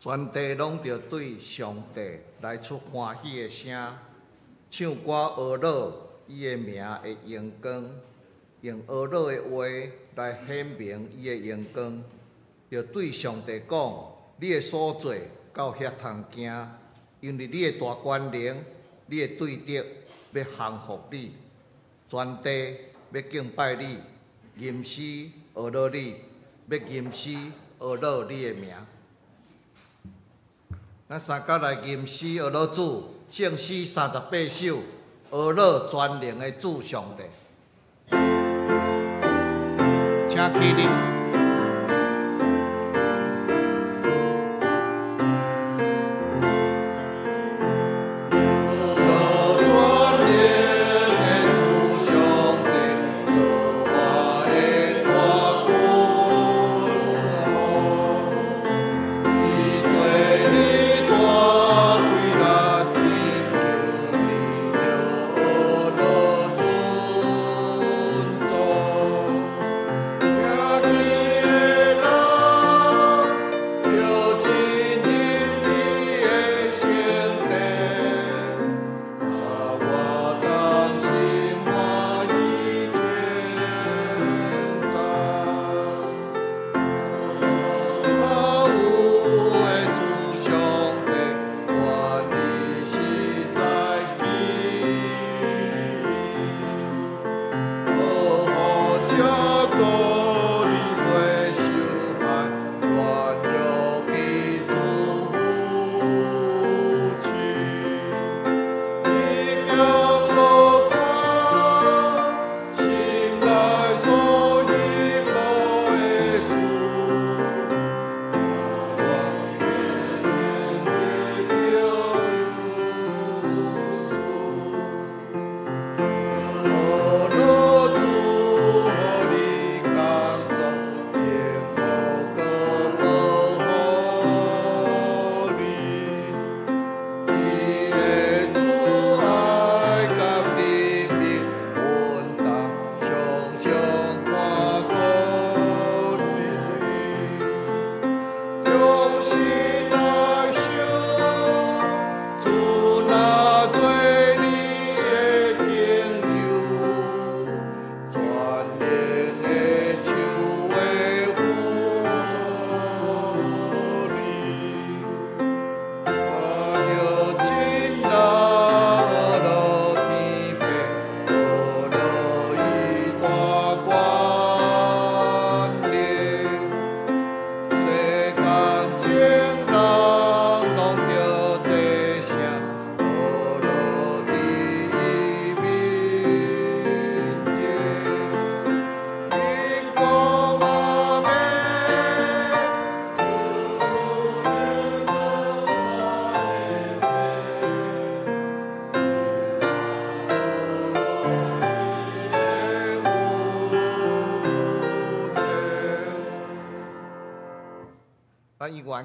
全地攏著對上帝來出歡喜的聲，唱歌呵咾伊的名的榮光，用呵咾的話來顯明伊的榮光。著對上帝講，你的所做到遐通驚，因為你的大權能，你的對德欲降服你，全地欲敬拜你，吟詩呵咾你，欲吟詩呵咾你的名。咱三甲來吟詩呵咾主，聖詩38首，呵咾全能的主上帝，請起立。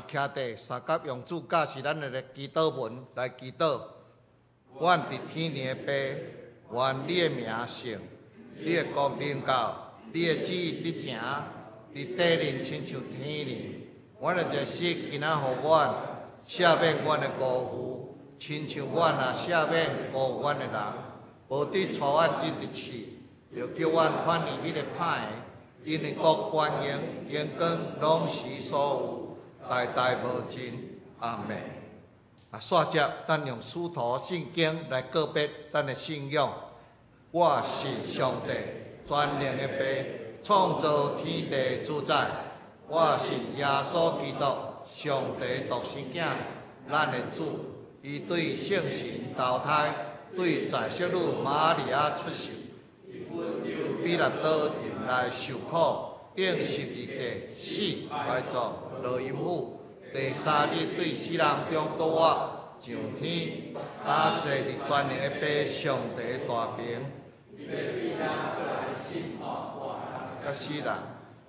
徛地，相佮用主教示咱的祈禱文來祈禱。阮佇天頂的父，願你的名聖，你的國臨到，你的旨意得成，佇地面親像天頂。阮的熱食今仔予阮，赦免阮的辜負，親像阮也赦免辜負阮的人。無得帶阮入佇試，著救阮脫離彼个歹的，因為國權榮榮光攏是所有，代代無盡，阿們。啊，煞接，咱用使徒信經來告別咱的信仰。我信上帝，全能的父，創造天地主宰。我信耶穌基督，上帝獨生囝，咱的主。伊對聖神投胎，對在聖女瑪利亞出世，彼拉多入來受苦，釘十字架，死，埋葬，落陰府，第三日對死人中復活，上天，搭坐佇全能的父上帝大爿。佮死人，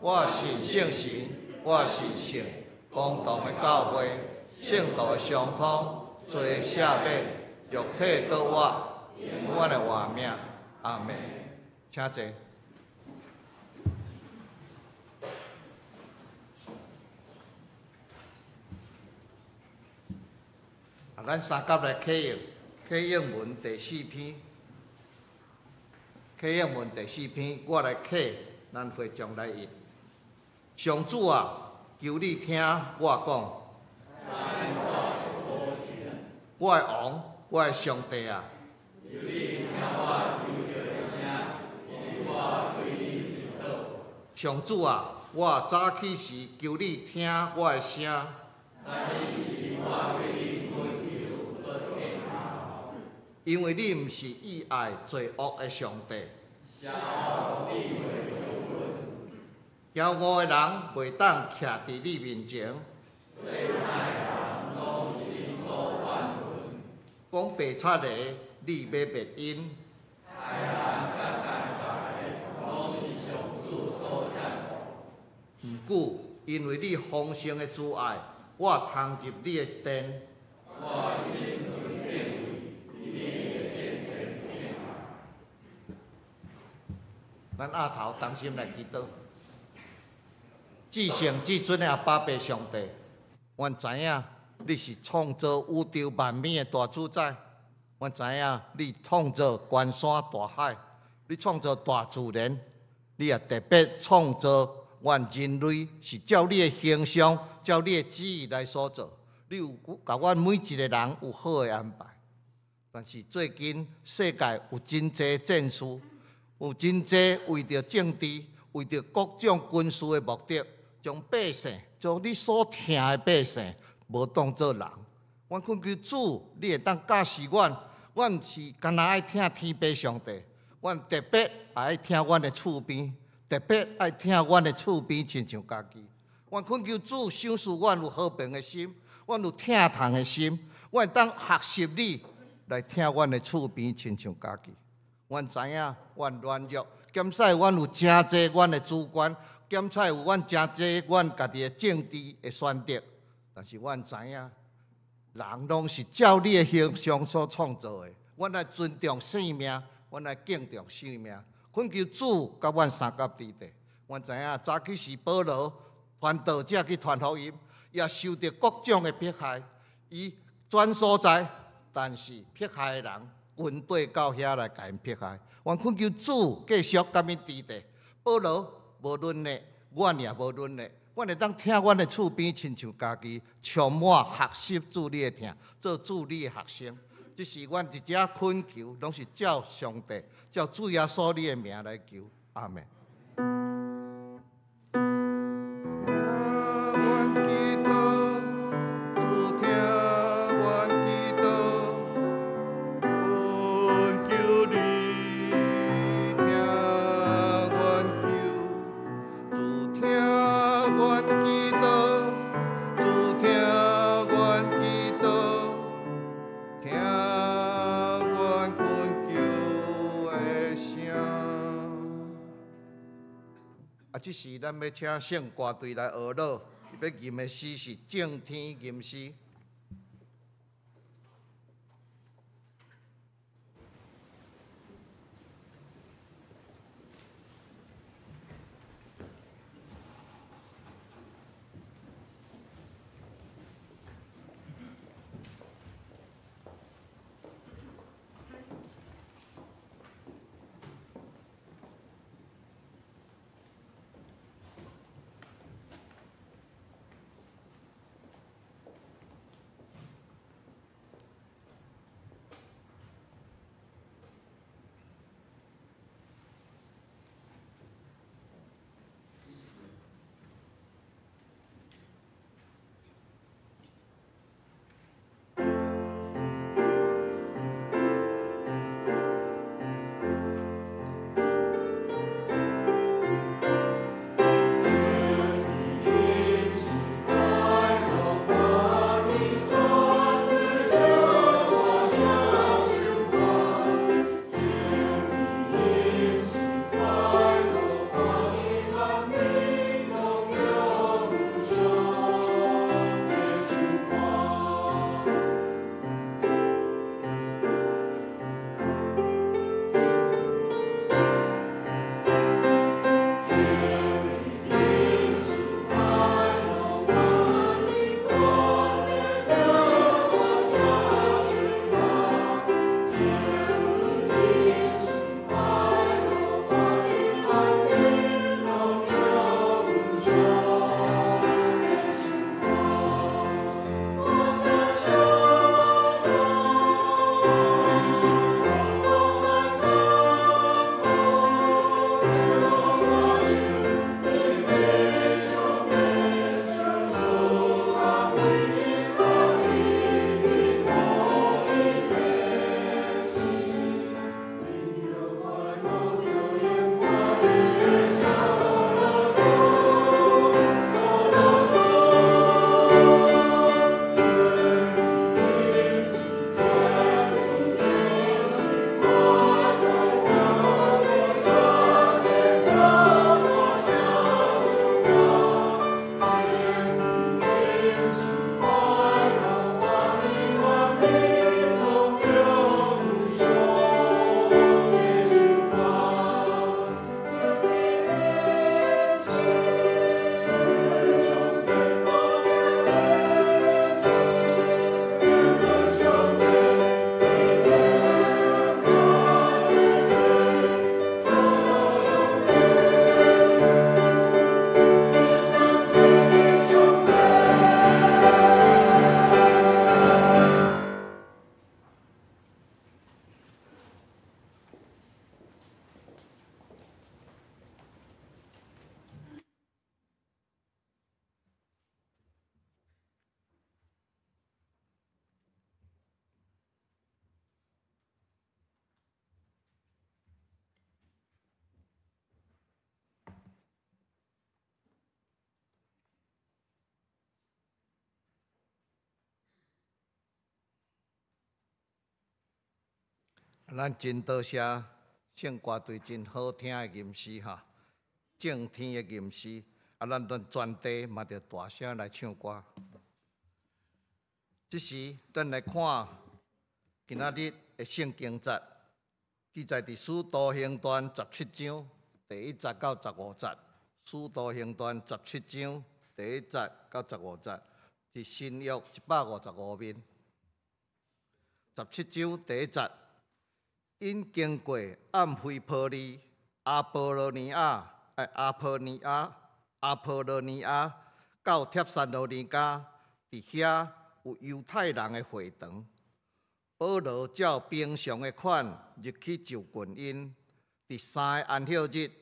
我信聖神，我信聖公同的教會，聖徒的相通，罪赦免，肉體復活，永遠的活命。阿們，請坐。咱三甲來啟應，啟應文第四篇，啟應文第四篇，我來啟，咱會眾來譯。上主啊，求你聽我講。我的王，我的上帝啊。求你聽我求告的聲，因為我對你祈禱。上主啊，我早起時求你聽我的聲。早起時我對你懇求，閣聽。因為你毋是意愛罪惡的上帝。邪惡你袂容忍。驕傲的人袂當徛佇你面前。做歹人攏是你所怨恨。講白賊的，你欲滅𪜶。害人佮奸詐的，攏是上主所厭惡。毋過，因為你豐盛的慈愛，我通入你的殿。我心存敬畏，佇你的聖殿敬拜。咱額頭同心來祈禱。至聖至尊的阿爸父上帝，阮知影你是創造宇宙萬物的大主宰，阮知影你創造關山大海，你創造大自然，你也特別創造阮人類是照你的形象、照你的旨意來所做。你有共阮每一个人有好的安排，但是最近世界有真濟戰事，有真濟為著政治、為著各種軍事的目的，將百姓、將你所疼的百姓，無當做人。阮懇求主，你會當教示阮，阮毋是干焦愛疼天父上帝，阮特別愛疼阮的厝邊，特別愛疼阮的厝邊，親像家己。阮懇求主賞賜阮有和平的心，阮有疼痛的心，阮會當學習你來疼阮的厝邊，親像家己。阮知影，阮軟弱，檢視阮有誠濟阮的主觀，檢視有阮誠濟阮家己的政治的選擇，但是阮知影，人攏是照你的形象所創造的，阮愛尊重生命，阮愛敬重生命。懇求主佮阮相佮佇地。阮知影早起時保羅傳道者去傳福音，也受著各種的迫害，伊轉所在，但是迫害的人軍隊到遐來共𪜶迫害。阮懇求主繼續佮阮佇地。保羅無論的，阮也無論的，阮會當疼阮的厝邊，親像家己，充滿學習主你的疼，做主你的學生。這是阮佇遮懇求，攏是照上帝、照主耶穌你的名來求。阿們。阮祈禱，主聽阮祈禱，懇求你聽阮求，主聽阮祈禱，主聽阮祈禱，聽阮懇求的聲。啊，這時咱欲請聖歌隊來學樂，欲吟的詩是正天吟詩。咱真多謝聖歌隊真好聽的吟詩哈，正天的吟詩，啊，咱咱全地嘛著大聲來唱歌。這時，咱來看今仔日的聖經節，記載佇《使徒行傳》17章第1節到15節，《使徒行傳》十七章第一節到十五節，是新約155面。十七章第一節。𪜶經過暗腓波利、阿波羅尼亞、哎阿波尼亞、阿波羅尼亞到帖撒羅尼迦，佇遐有猶太人的會堂。保羅照平常的款入去就近𪜶。佇三个安息日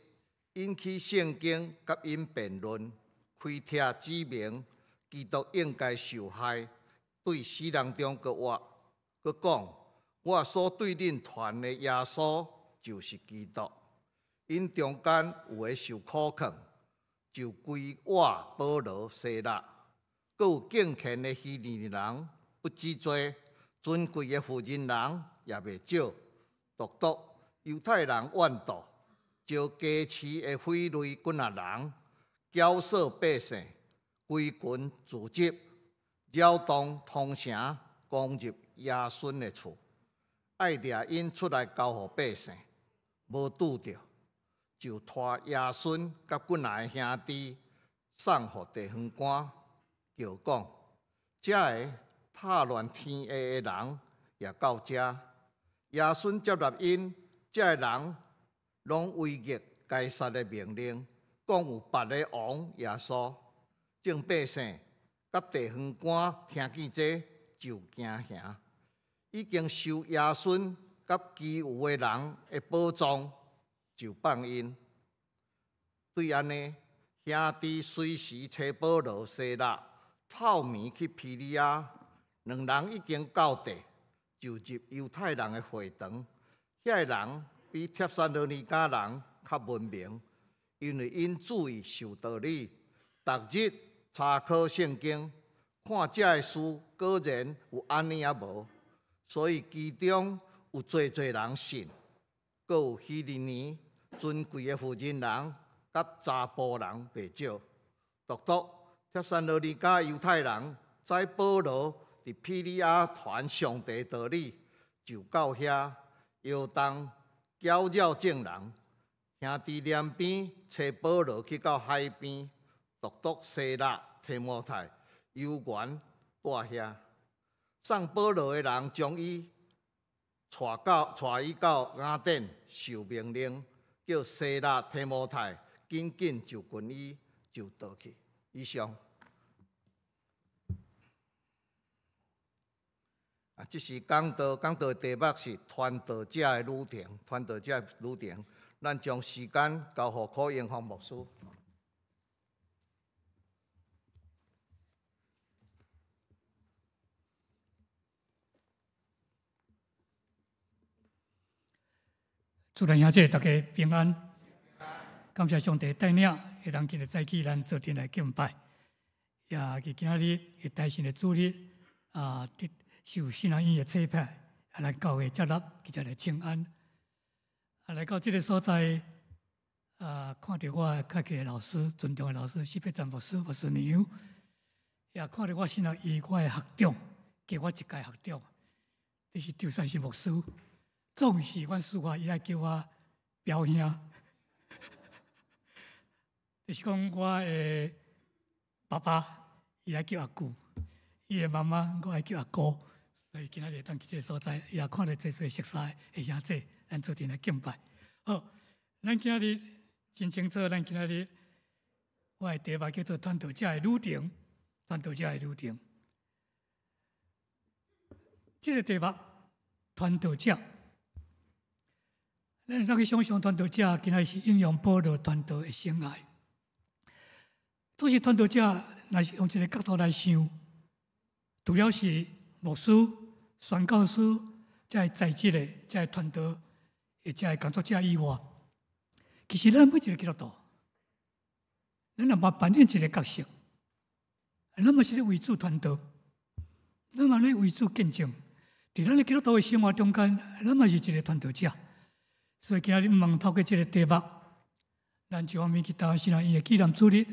，𪜶去聖經佮𪜶辯論，開帖指明基督應該受害，對死人中閣活，閣講：我所對恁傳的耶穌就是基督。𪜶中間有的受苦勸，就歸倚保羅、西拉；閣有敬虔的希利尼人不止濟，尊貴的婦人人也袂少。獨獨猶太人怨妒，招家市的匪類幾若人，攪唆百姓，規群聚集，擾動通城，攻入耶孫的厝，愛掠𪜶出來交予百姓，無拄著，就拖耶孫佮幾若个兄弟送予地方官，叫講：這个拍亂天下的人也到遮，耶孫接納𪜶，這个人攏違逆該撒的命令，講有別个王耶穌。眾百姓佮地方官聽見這，就驚嚇。已經收耶孫佮其餘的人的寶藏，就放𪜶。對按呢，兄弟隨時揣保羅、西拉，透暝去庇哩亞，兩人已經到地，就入猶太人的會堂。遐个人比帖撒羅尼迦人較文明，因為𪜶注意守道理，逐日查考聖經，看這个事果然有按呢抑無。所以其中有濟濟人信，閣有希利尼尊貴的婦人人，佮查埔人袂少。獨獨帖撒羅尼迦猶太人知保羅佇庇哩亞傳上帝道理，就到遐搖動攪擾眾人。兄弟連邊揣保羅去到海邊，獨獨西拉、提摩太猶原蹛遐。送保羅的人將伊帶伊到雅典，受命令叫西拉、提摩太緊緊就近伊，就倒去。以上。啊，這是講道，講道的題目是傳道者的旅程，傳道者的旅程。咱將時間交予柯英芳牧師。主內兄弟大家平安，感謝上帝帶領，會當今日早起咱做陣來敬拜，也佇今仔日會大聖的主日啊，得受神學院的差派，啊來教會接納，直接來請安，啊來到這个所在，啊看著我較起的老師，尊重的老師，施伯贊牧師、牧師娘，也看著我神學院我的學長，加我一屆學長，這是張三生牧師。總是阮師父伊愛叫我表兄，就是講我的爸爸伊愛叫阿舅，伊的媽媽我愛叫阿姑，所以今仔日會當去這个所在，也看著這濟熟似的兄弟，咱做陣來敬拜。好，咱今仔日真清楚，咱今仔日我的題目叫做傳道者的旅程，傳道者的旅程。這个題目，傳道者。咱會當去想像傳道者，今仔日是應用保羅傳道的生涯。總是傳道者，若是用一个角度來想，除了是牧師、宣教師，這个在職的、這个傳道的這个工作者以外，其實咱每一个基督徒，咱若嘛扮演一个角色，咱嘛是咧為主傳道，咱嘛咧為主見證。佇咱的基督徒的生活中間，咱嘛是一個傳道者。所以今仔日毋茫透過這個題目，咱一方面去台灣神學院的紀念主日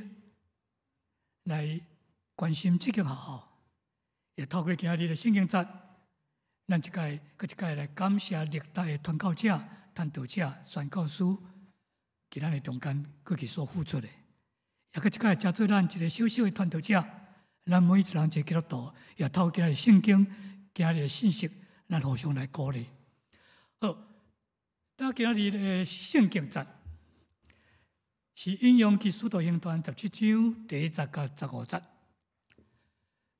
來關心這間學校，也透過今仔日的聖經節，咱一屆閣一屆來感謝歷代的傳教者、傳道者、宣教師，佇咱的中間過去所付出的，也閣一屆成做咱一個小小的傳道者，咱每一人一個基督徒，也透過今仔日聖經、今仔日的信息，咱互相來鼓勵。好，當今仔日的聖經節是引用佇使徒行傳17章第1節到15節。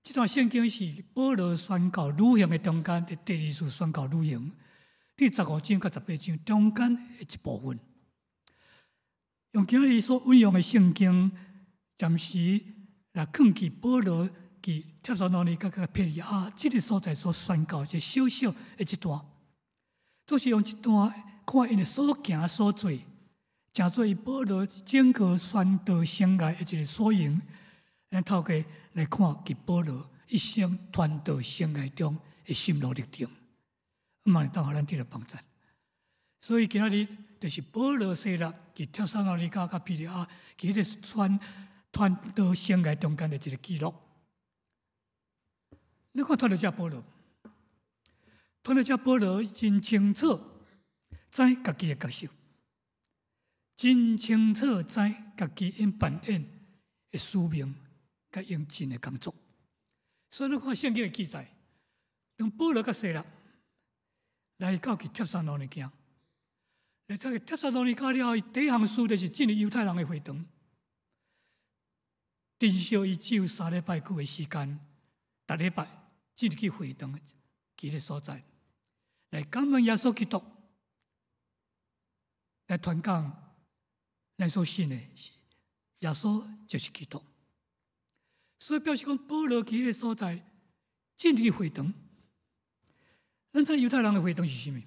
這段聖經是保羅宣教旅行的中間，佇第二次宣教旅行，佇15章到18章中間的一部分。用今日所引用的聖經，暫時來放佇保羅佇帖撒羅尼迦佮庇哩亞這個所在所宣教這小小的一段，就是用這段看𪜶的所行所做，成做伊保羅整個宣道生涯的一個縮影。咱透過來看，佇保羅一生傳道生涯中的心路歷程，嘛會當予咱得著幫助。所以今仔日就是保羅西拉佇帖撒羅尼迦佮庇哩亞，佇彼個傳道生涯中間的一個記錄。你看傳道者保羅，傳道者保羅真清楚知家己的角色，真清楚知家己應扮演的使命。佮應盡的工作，所以你看聖經的記載，當保羅佮西拉來到去帖撒羅尼迦，來到去帖撒羅尼迦了後，伊第一項事就是進入猶太人的會堂，珍惜伊只有3禮拜久的時間，逐禮拜進入去會堂，彼个所在，來感恩耶穌基督，來傳講咱所信的耶穌就是基督。所以表示講，保羅佇彼个所在進入去會堂。咱知猶太人的會堂是啥物？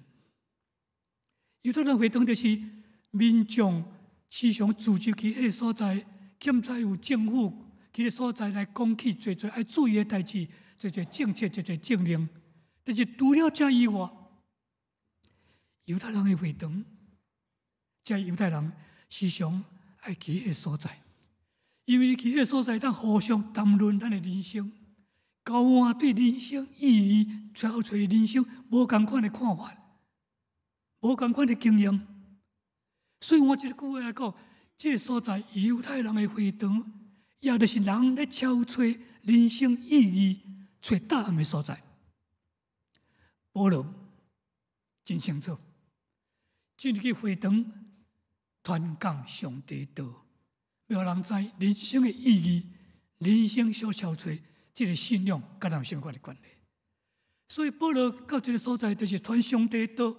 猶太人會堂就是民眾時常聚集佇彼个所在，檢查有政府彼个所在來講起濟濟愛注意的代誌，濟濟政策，濟濟政令。但是除了這以外，猶太人的會堂，這猶太人時常愛去彼个所在。因為佇彼个所在，當互相談論咱的人生，交換對人生意義、找揣人生無仝款的看法，無仝款的經驗。所以換一句話來講，這個所在猶太人的會堂，也就是人咧找揣人生意義、揣答案的所在。保羅真清楚，進入去會堂傳講上帝道。予人知人生的意義，人生所找揣這個信仰，佮咱有啥物款的關係？所以保羅到這個所在，就是傳上帝道。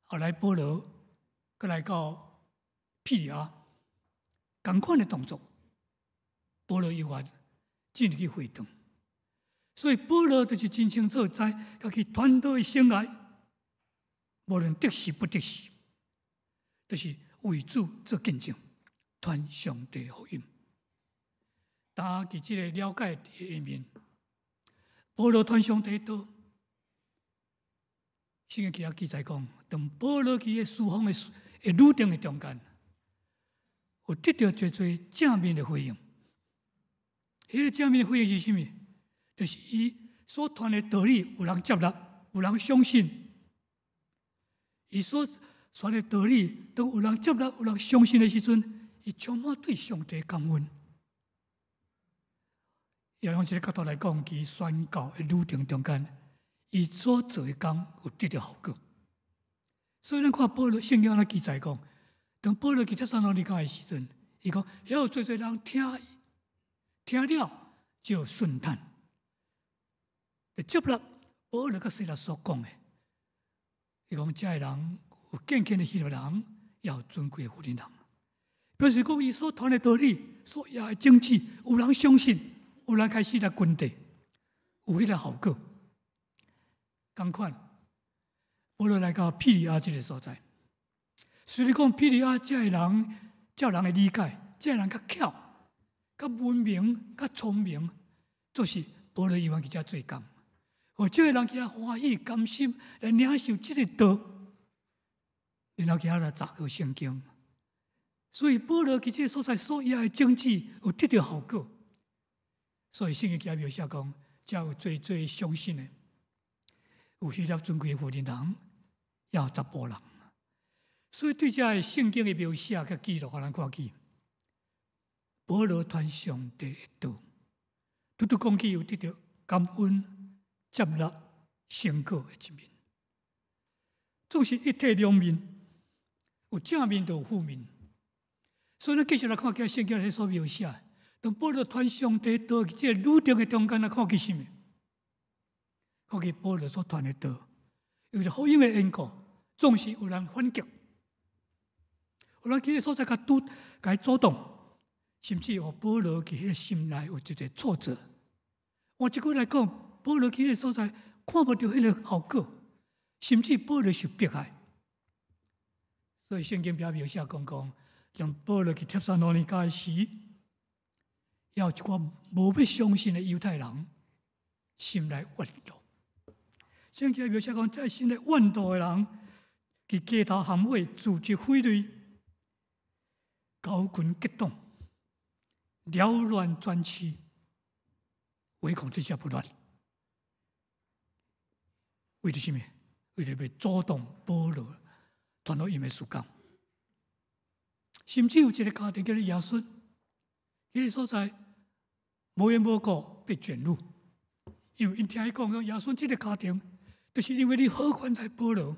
後來保羅閣來到庇哩亞，仝款的動作，保羅猶原進入去會堂。所以保羅就是真清楚知，家己傳道的生涯，無論得時不得時，就是為主做見證。傳上帝福音，當佇這個了解下面，保羅傳上帝道，聖經記記載講，當保羅佇个四方的旅程的中間，有得著濟濟正面的回應。彼個正面的回應是啥物？就是伊所傳的道理有人接納，有人相信。伊所傳的道理，當有人接納、有人相信的時陣，伊充滿對上帝感恩。也用這個角度來講，佇宣教的旅程中間，伊所做的工有得著效果。所以咱看保羅聖經按呢記載講，當保羅去帖撒羅尼迦的時陣，伊講遐有濟濟人聽聽了就順嘆，就接納保羅佮西拉所講的。伊講這个人有敬虔的希臘人，也有尊貴的希利尼人。表示講伊所傳的道理，所掖的種子，有人相信，有人開始來跟綴，有彼個效果。仝款，保羅來到庇哩亞這個所在，雖然講庇哩亞這个人，照人的理解，這個人較巧、較文明、較聰明，就是保羅猶原佇遮做工。予這个人去遐歡喜甘心來領受這個道，然後去遐來查考聖經。所以保羅佇這個所在所掖的種子有得著效果。所以聖經記描寫講，遮有濟濟相信的，有希臘尊貴的婦人人，也有查埔人。所以對這个聖經的描寫佮記錄，予咱看見，保羅傳上帝的道，拄拄講起有得著感恩、接納、成果的一面，總是一體兩面，有正面就有負面。所以咱繼續來看見聖經內所描寫，當保羅傳上帝道這个旅程的中間，咱看見啥物？看見保羅所傳的道，為著福音的緣故，總是有人反擊，有人去彼个所在共阻、共伊阻擋，甚至予保羅佇彼个心內有一個挫折。換一句來講，保羅去彼個所在看無著彼个效果，甚至保羅受迫害。所以聖經表描寫講講，當保羅去帖撒羅尼迦的時，也有一寡無欲相信的猶太人心內怨妒。聖經描寫講，這心內怨妒的人，佇街頭巷尾組織匪類，猴群結黨，擾亂全市，唯恐天下不亂。為著啥物？為著欲阻擋保羅傳福音的事工。甚至有一个家庭叫做耶孫，彼个所在無緣無故被捲入，因為𪜶聽伊講講耶孫這个家庭，就是因為你好款待保羅，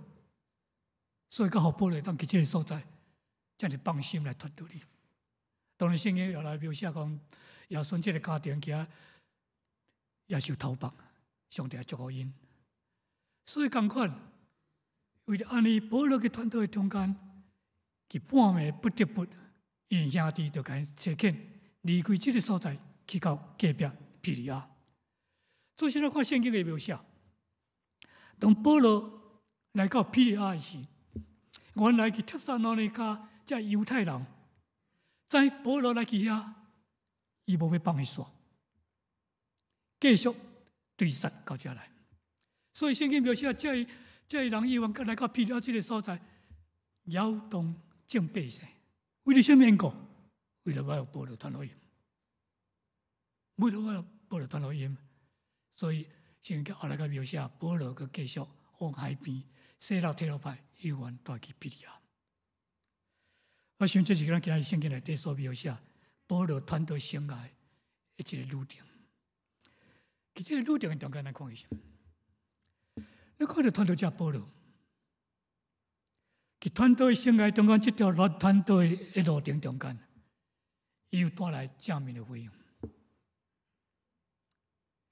所以才予保羅當去這个所在，遮爾放心來傳道理。當然聖經後來描寫講，耶孫這个家庭去遐也受投放，上帝也祝福𪜶。所以仝款，為著按呢，保羅去傳道的中間，伊半暝不得不，𪜶兄弟就共伊差遣離開這个所在，去到隔壁庇哩亞。做時咱看聖經的描寫，當保羅來到庇哩亞的時，原來去帖撒羅尼迦這猶太人，知保羅來去遐，伊無欲放伊煞，繼續追殺到遮來。所以聖經描寫，這个人議員來到庇哩亞這个所在，擾動眾百姓，為著啥物緣故？為著欲予保羅傳福音，為著欲予保羅傳福音，所以聖經後來閣描寫，保羅閣繼續往海邊，西落提羅派，猶原帶去庇哩亞。我想這是咱今日聖經內底所描寫，保羅傳道生涯的一个旅程。佇這个旅程的中間，咱看一下，你看著傳道者保羅，佇傳道的生涯中間，這條傳道的路程中間，伊有帶來正面的回應，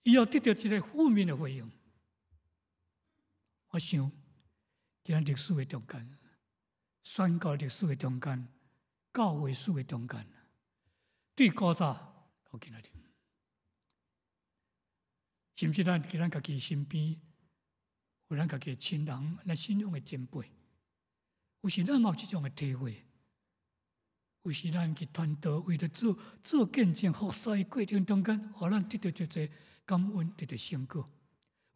伊又得著一个負面的回應。我想，佇咱歷史的中間，宣教歷史的中間，教會史的中間，對古早到今仔日，甚至咱佇咱家己身邊，有咱家己的親人，咱信仰的前輩，有時咱嘛有這種的體會。有時咱去傳道，為著做做見證、服侍的過程中間，予咱得著一個感恩，得著成果。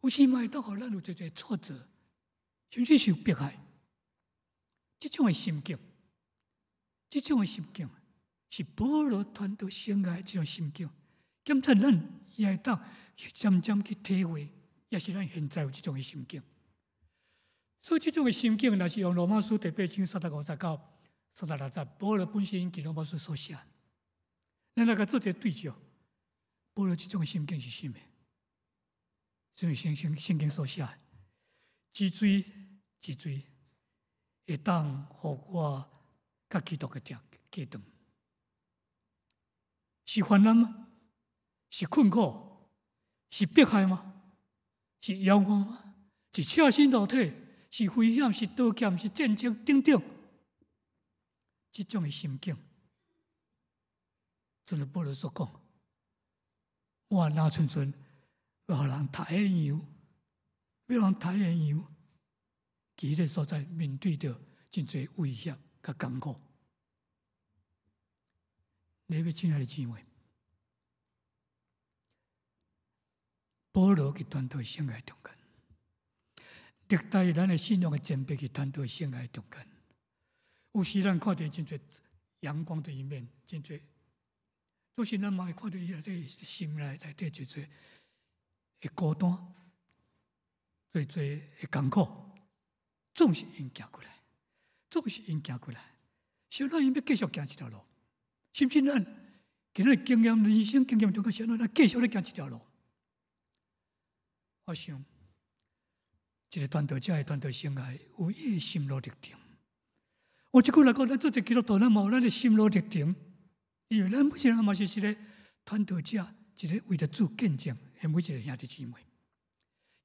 有時嘛會當予咱有一個挫折，甚至受迫害。這種的心境，這種的心境，是保羅傳道生涯這種心境。檢查咱也會當漸漸去體會，也是咱現在有這種的心境。所以這種的心境，若是用羅馬書第八章35節到36節，保羅本身佇羅馬書所寫，咱來共做一个對照。保羅這種的心境是啥物？是聖經所寫，這罪這罪會當予我佮基督的隔斷，是患難嗎？是困苦？是迫害嗎？是憂患嗎？是赤身露體？是危險？是刀劍？是戰爭？等等，這種的心境，正如保羅所講，我若親像欲予人刣的羊，欲人刣的羊，佇彼个所在面對著真濟威脅佮艱苦。你欲親愛的姊妹，保羅佇傳道生涯中間，歷代咱的信仰的前輩佇傳道生涯中間，有時咱看著真濟陽光的一面，真濟，有時咱嘛會看著伊內底心內內底真濟的孤單，濟濟的艱苦，總是𪜶行過來，總是𪜶行過來。小咱𪜶欲繼續行這條路，甚至咱今日經驗、人生經驗中間，小咱繼續咧行這條路。我想，一個傳道者的傳道生涯有伊的心路歷程。我這句來講，咱做一個基督徒，咱嘛有咱的心路歷程。因為咱每一個人嘛是一個傳道者，一個為著主見證的每一個兄弟姊妹。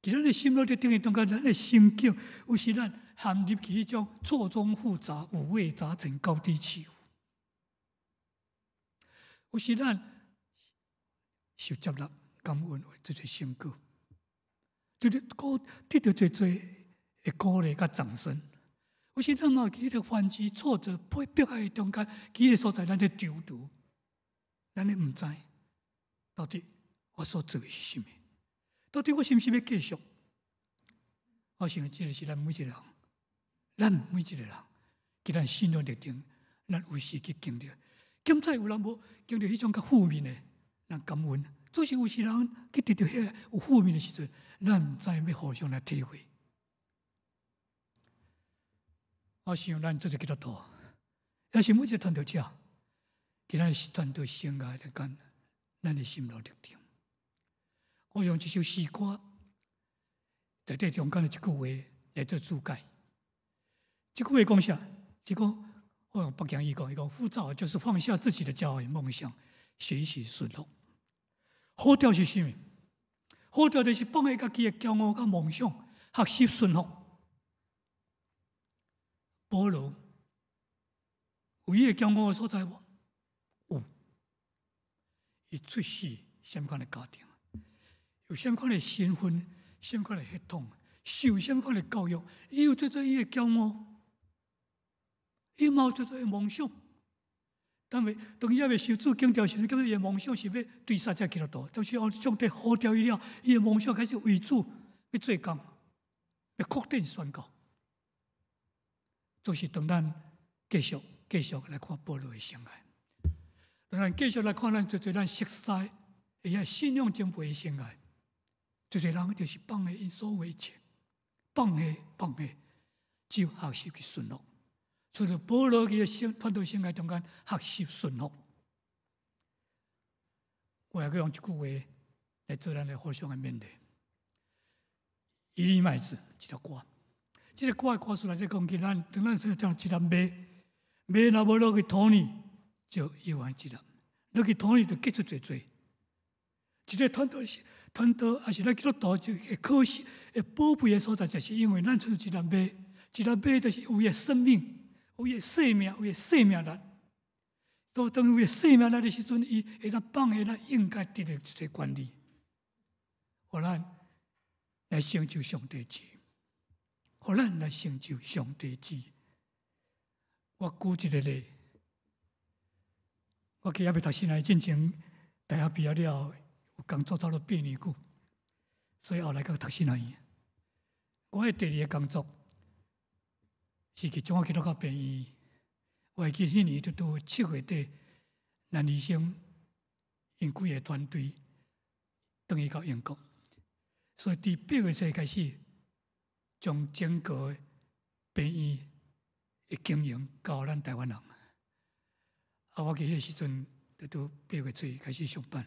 佇咱的心路歷程的中間，咱的心境有時咱陷入去彼種錯綜複雜、五味雜陳、高低起伏。有時咱受接納、感恩有這濟成果，就是鼓得著濟濟的鼓勵佮掌聲。有時咱嘛佇彼個環境挫折、迫害的中間，佇彼個所在，咱咧躊躇，咱咧毋知到底我所做的是啥物，到底我是毋是欲繼續？我想這個是咱每一個人，咱每一個人，佇咱信仰歷程，咱有時去經歷。敢知有人無經歷彼種較負面的，咱感恩。總是有時人去得著彼個有負面的時陣，咱毋知欲互相來體會。我想咱做一個基督徒，也是每一個傳道者，佇咱傳道生涯中間，咱的心路歷程。我用這首詩歌，在這中間的一句話來做注解。這句話講啥？是講我用北京語講，伊講呼召就是放下自己的驕傲與夢想，學習順服。呼召是啥物？呼召就是放下家己的驕傲佮夢想，學習順服。保羅有伊的驕傲的所在無？有。伊出世啥物款的家庭，有啥物款的身份，啥物款的血統，受啥物款的教育，伊有做做伊的驕傲，伊嘛有做做伊的夢想。但是當伊猶未受主揀召時陣，感覺伊的夢想是欲追殺這基督徒，就是哦，上帝呼召伊了，伊的夢想開始為主欲做工，欲擴展宣教。就是當咱繼續繼續來看保羅的生涯，當咱繼續來看咱濟濟咱熟悉的遐信仰前輩的生涯，濟濟人就是放下𪜶所有一切，放下放下，只有學習去順服。除了保羅伊的生傳道生涯中間學習順服，我也閣用一句話來做咱的互相的勉勵。一粒麥子，一粒歌。這个歌的歌詞內底講起咱，當咱說將一粒麥，麥若無落去土裡，就猶原一粒；落去土裡就結出濟濟。一个傳道是傳道，抑是咱基督徒就會可惜、會寶貝的所在，就是因為咱賰一粒麥，一粒麥就是有伊的生命，有伊的生命，有伊的生命力。當當有伊的生命力的時陣，伊會當放下咱應該得的一個權利，予咱來成就上帝旨意。予咱來成就上帝旨意。我舉一個例，我記猶未讀神學進前，大學畢業了後，有工作差不多八年久，所以後來閣讀神學院。我的第二个工作是去中華基督教病院。我會記彼年拄拄7月底，咱醫生𪜶規个團隊轉去到英國，所以佇8月初開始，將整個病院的經營交予咱台灣人。啊，我記彼個時陣，拄拄8月初開始上班。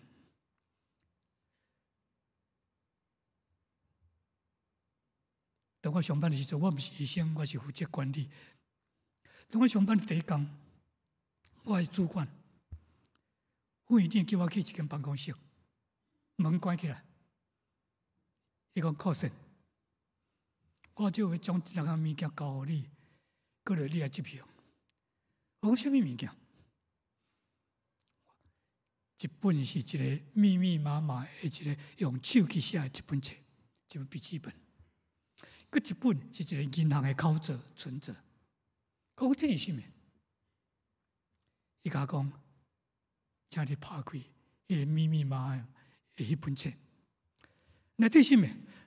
當我上班的時陣，我毋是醫生，我是負責管理。當我上班的第一工，我的主管副院長叫我去一間辦公室，門關起來，伊講靠線。我就欲將兩項物件交予你，閣落你來執行。我講啥物物件？一本是一个密密麻麻的一个用手去寫的一本冊，一本筆記本。閣一本是一个銀行的口座存摺。我講這是啥物？伊共我講，請你拍開彼个密密麻麻的彼本冊，內底啥物？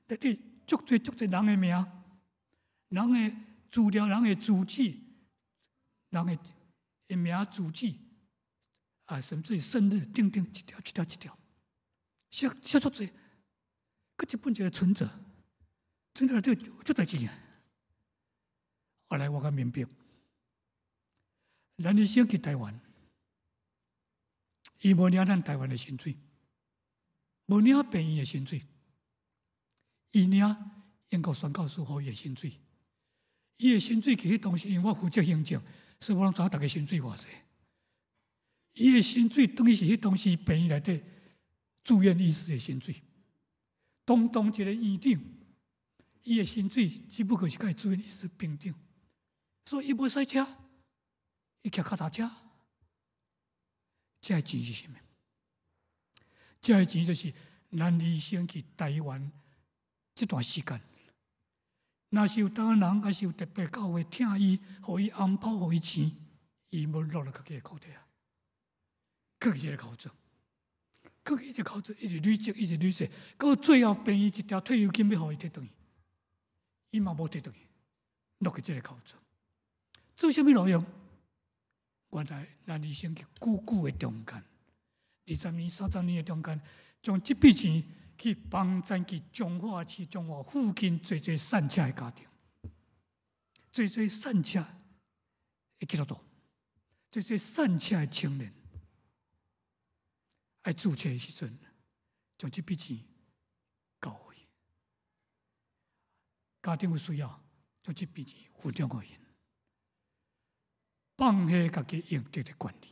內底足濟足濟人的名，人的資料，人的住址，人的名住址，啊，甚至生日，等等，一條一條一條，寫寫足濟，閣一本一个存摺，存摺內底足濟錢。後來我才明白，咱醫生去台灣，伊無領咱台灣的薪水，無領病院的薪水，伊領英國宣教師予伊的薪水。伊的薪水其實當時因為我負責行政，所以我攏知影逐家薪水偌濟。伊的薪水等於是彼當時病院內底住院醫師的薪水。堂堂一个院長，伊的薪水只不過是佮住院醫師平等，所以伊無駛車，伊騎跤踏車。這个錢是啥物？這个錢就是咱醫生去台灣這段時間，若是有台灣人，抑是有特別教會疼伊，予伊紅包，予伊錢，伊無落入家己的口袋啊，囥佇這个口座，囥佇這个口座，一直累積，一直累積，到最後病院一條退休金欲予伊提轉去，伊嘛無提轉去，落去這个口座，做啥物路用？原來咱醫生去久久的中間，20年、30年的中間，將這筆錢去幫贊去彰化市、彰化附近濟濟散赤的家庭，濟濟散赤的基督徒，濟濟散赤的青年，愛注冊的時陣，將這筆錢交予伊。家庭有需要，將這筆錢分享予𪜶。放棄家己應得的權利，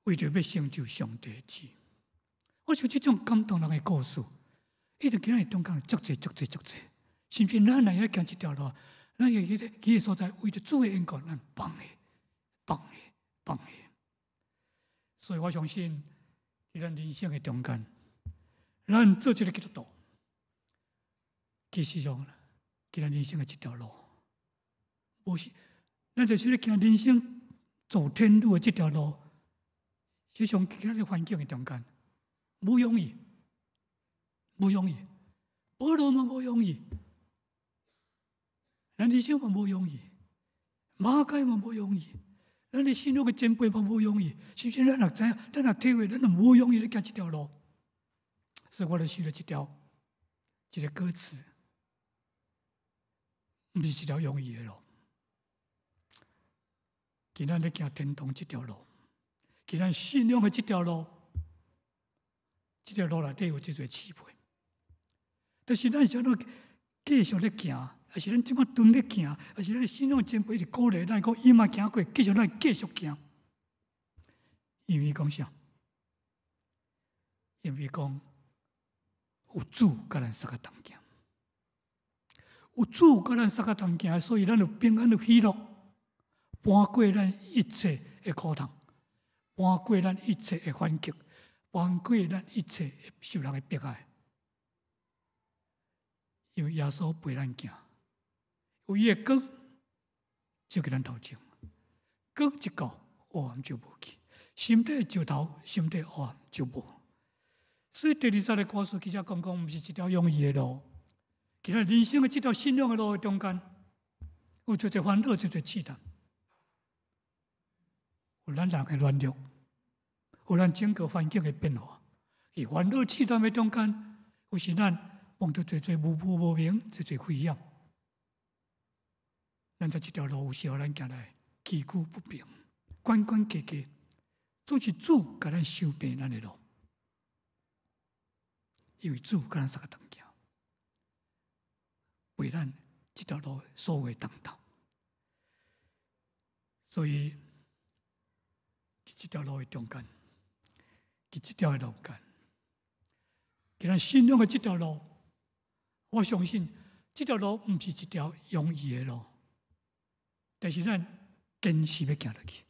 為著欲成就上帝的旨。我想這種感動人的故事，一直今仔日中間足濟足濟足濟，是毋是？咱若會行這條路，咱會去彼个所在，為著主的緣故，咱放下、放下、放下。所以我相信，佇咱人生的中間，咱做這个基督徒，其實上，佇咱人生的這條路。無是，咱就是咧行人生走天路的這條路，實際上佇咱个環境的中間，無容易，無容易，保羅嘛無容易，咱人生嘛無容易，馬偕嘛無容易，咱的信仰的前輩嘛無容易，是毋是？咱若知影，咱若體會，咱就無容易咧行這條路。所以我就寫了這條，這个歌詞，毋是一條容易的路。今仔咧行天堂這條路，今仔信仰的這條路，這條路內底有真濟試配。但是咱是按怎繼續咧行，抑是咱這馬當咧行，抑是咱信仰前輩一直鼓勵咱講伊嘛行過，繼續咱繼續行。因為講啥？因為講有主佮咱相佮同行，有主佮咱相佮同行，所以咱有平安有喜樂。搬過咱一切的苦痛，搬過咱一切的反擊，搬過咱一切受人的迫害。因為耶穌陪咱行，有伊的光照佇咱頭前，光一到，黑暗就無去；心底石頭，心底黑暗就無。所以第二節的歌詞其實講講，毋是一條容易的路。其實人生的這條信仰的路的中間，有濟濟煩惱，濟濟試探。有咱人的軟弱，有咱整個環境的變化，佇煩惱試探的中間，有時咱碰著濟濟無無明，濟濟危險。咱在這條路有時候咱行來崎嶇不平，關關卡卡，總是主共咱修平咱的路，因為主共咱相佮同行，為咱這條路所有的重擔，所以。佇這條路的中間，佇這條的路間，佇咱信仰的這條路，我相信這條路毋是一條容易的路，但是咱堅持欲行落去，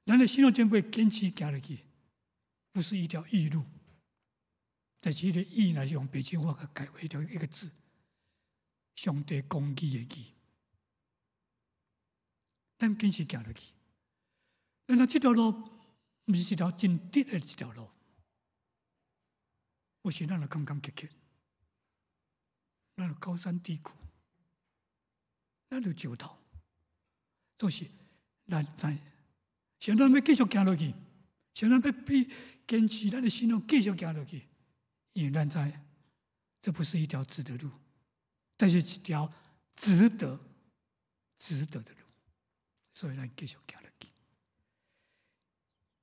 咱的信仰前輩堅持行落去，不是一條易路，但是彼个易若是用北京話改為一條一個字，上帝公義的義，咱堅持行落去。咱這條路毋是一條真直的一條路，有時咱就坎坎坷坷，咱有高山低谷，咱有石頭，總是咱知，想咱欲繼續行落去，想咱欲比堅持咱的信仰繼續行落去，因為咱知，這不是一條直的路，但是一條值得、值得的路，所以咱繼續行落去。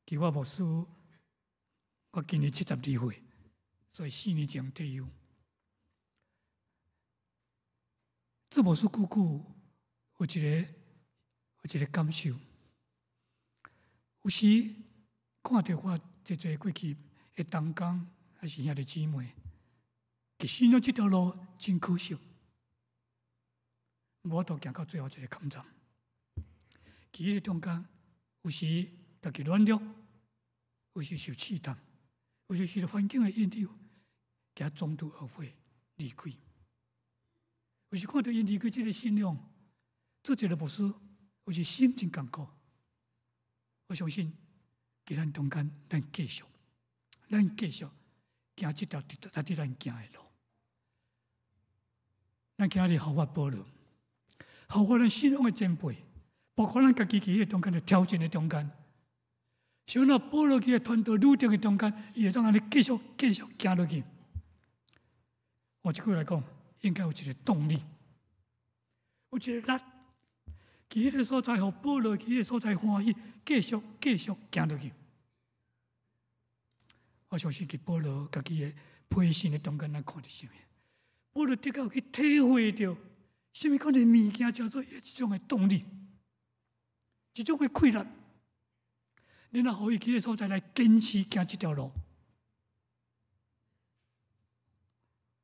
其實我牧師，我今年72歲，所以4年前退休。做牧師久久，有一個感受，有時看著我這濟過去的同工，還是兄弟姊妹，其實信仰這條路真可惜，無法度行到最後一個坎站。其實中間有時家己軟弱，有時受試探，有時受環境的引誘，行中途而廢離開。有時看著𪜶離開這个信仰，做一个牧師，有時心真艱苦。我相信，佇咱中間，咱繼續行這條值得咱行的路。咱今仔日效法保羅，效法咱信仰的前輩，包括咱家己佇彼个中間的挑戰的中間，像那保羅佇個傳道旅程的中間，伊會當按呢繼續繼續行落去。我這句來講，應該有一個動力，有一個力，佇彼个所在，予保羅佇彼个所在歡喜，繼續繼續行落去。我相信，佇保羅家己的培訓的中間，咱看著啥物？保羅的確有去體會著，啥物款的物件叫做一種的動力，一種的氣力。你若予伊佇彼个所在來堅持行這條路，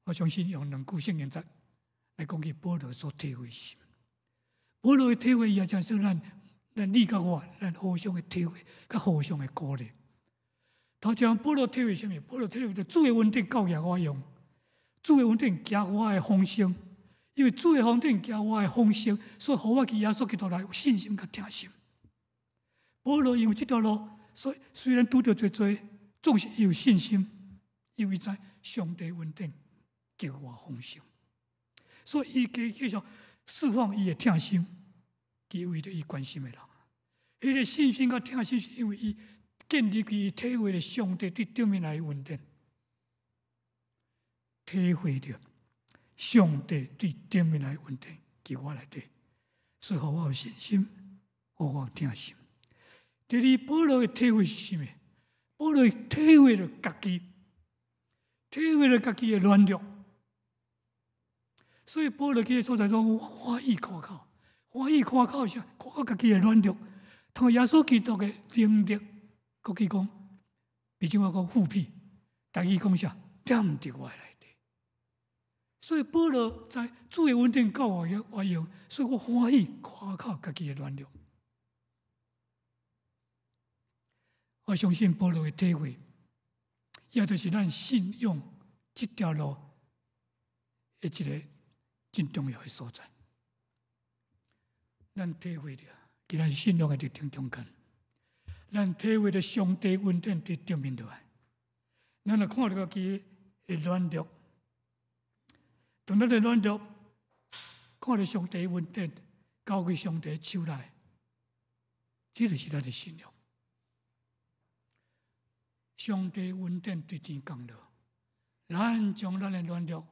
我相信用兩句聖經節來講起保羅所體會是啥物。保羅的體會，伊也誠像咱你佮我，咱互相的體會，佮互相的鼓勵。頭一項保羅體會啥物？保羅體會著主的恩典夠額我用，主的恩典加我的豐盛，因為主的恩典加我的豐盛，所以予我佇耶穌基督內有信心佮疼心。保羅因為這條路，所以雖然拄著濟濟，總是有信心，因為知上帝恩典叫我豐盛，所以伊繼續釋放伊的疼心，去為著伊關心的人。彼个信心佮疼心，是因為伊建立起伊體會著上帝對頂面來的恩典，體會著上帝對頂面來的恩典，佇我內底，所以予我有信心，予我有疼心。第二，保羅的體會是啥物？保羅體會著家己，體會著家己的軟弱，所以保羅佇个所在講，我歡喜誇口，歡喜誇口啥？誇口家己的軟弱，通過耶穌基督的能力，閣去講，比如我講復辟，台語講啥？踮佇我內底。所以保羅知主的恩典夠我用，所以我歡喜誇口家己的軟弱。我相信保羅的體會，也就是咱信仰這條路的一個真重要的所在。咱體會著，佇咱信仰的歷程中間，咱體會著上帝恩典佇頂面落來。咱若看著家己的軟弱，當咱的軟弱，看著上帝恩典交予上帝手內，這就是咱的信仰。上帝恩典對天降落，咱將咱的軟弱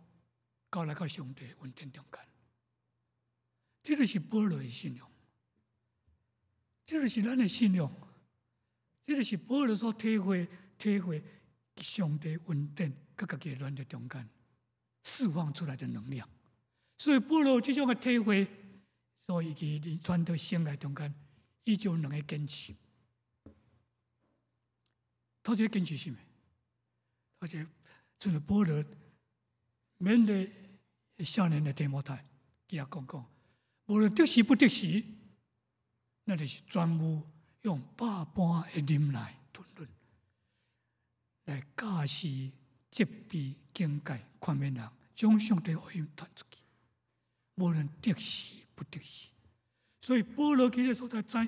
交來到上帝恩典中間，這就是保羅的信仰，這就是咱的信仰，這就是保羅所體會體會上帝恩典佮家己的軟弱中間釋放出來的能量。所以保羅這種的體會，所以伊佇傳道生涯中間，伊就有兩个堅持。頭一个堅持啥物？頭一个，像保羅勉勵少年的提摩太，伊也講講，無論得時不得時，那就是全部用百般的忍耐吞忍，來教示、責備、警戒、勸勉人，將上帝福音傳出去。無論得時不得時，所以保羅佇个所在知。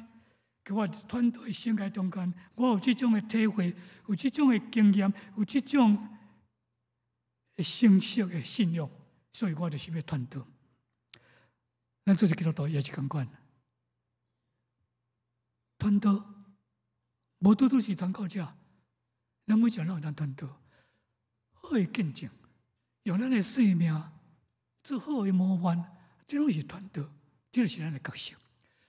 佇我傳道的生涯中間，我有這種的體會，有這種的經驗，有這種的信息的信仰，所以我就是欲传道。咱做一个基督徒也是仝款，传道无拄拄是传教者，咱每一个人拢会当传道，好的见证，用咱的生命做好的模范，这拢是传道，这就是咱的角色。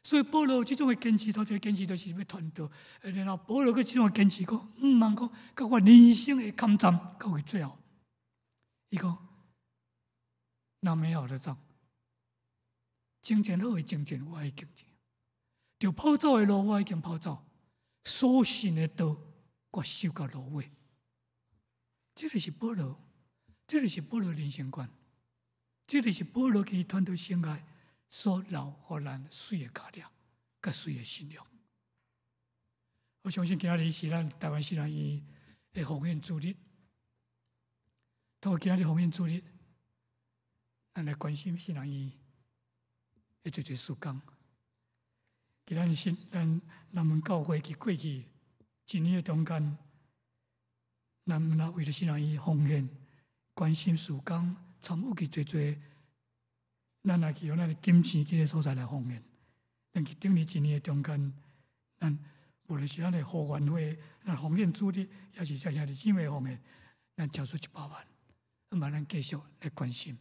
所以保罗这种的坚持，头一个坚持就是欲传道。然后保罗阁这种的坚持讲，毋通讲，到我人生的坎站到去最后，伊讲，那美好的仗，征战好的征战，我已经征；著跑走的路，我已经跑走；所信的道，我守到落尾。这就是保罗，这就是保罗人生观，这就是保罗去传道生涯所留予咱媠的教条，佮媠的信仰。我相信今仔日是咱台湾神学院的奉献主日，透过今仔日奉献主日，咱来关心神学院的济济事工。伫咱新咱南门教会伫过去一年的中间，咱毋但为著神学院奉献、关心事工，参与去济济，咱也去用咱的金钱去个所在来奉献。咱去顶年一年的中间，咱无论是咱的后援会、咱奉献主日，抑是遮兄弟姊妹奉献，咱超出100万，毋嘛咱继续来关心。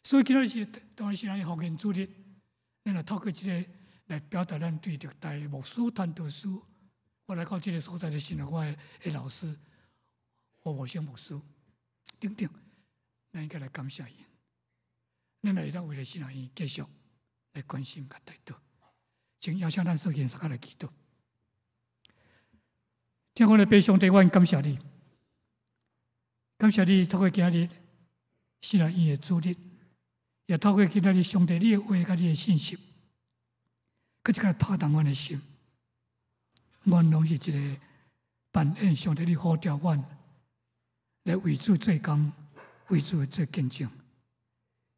所以今仔日是当然是咱奉献主日，咱来透过这个来表达咱对历代牧师、传道师，我来到这个所在的时候，我的老师胡牧生牧师等等，咱应该来感谢𪜶。咱来会当为著神学院继续来关心佮代祷，请邀请咱所见大家来祈祷。天父的父上帝，我感谢你，感谢你透过今日神学院的主日，也透过今仔日上帝你的话佮你的信息，阁一摆拍动阮的心。阮拢是一个扮演上帝你呼召阮来为主做工、为主做见证。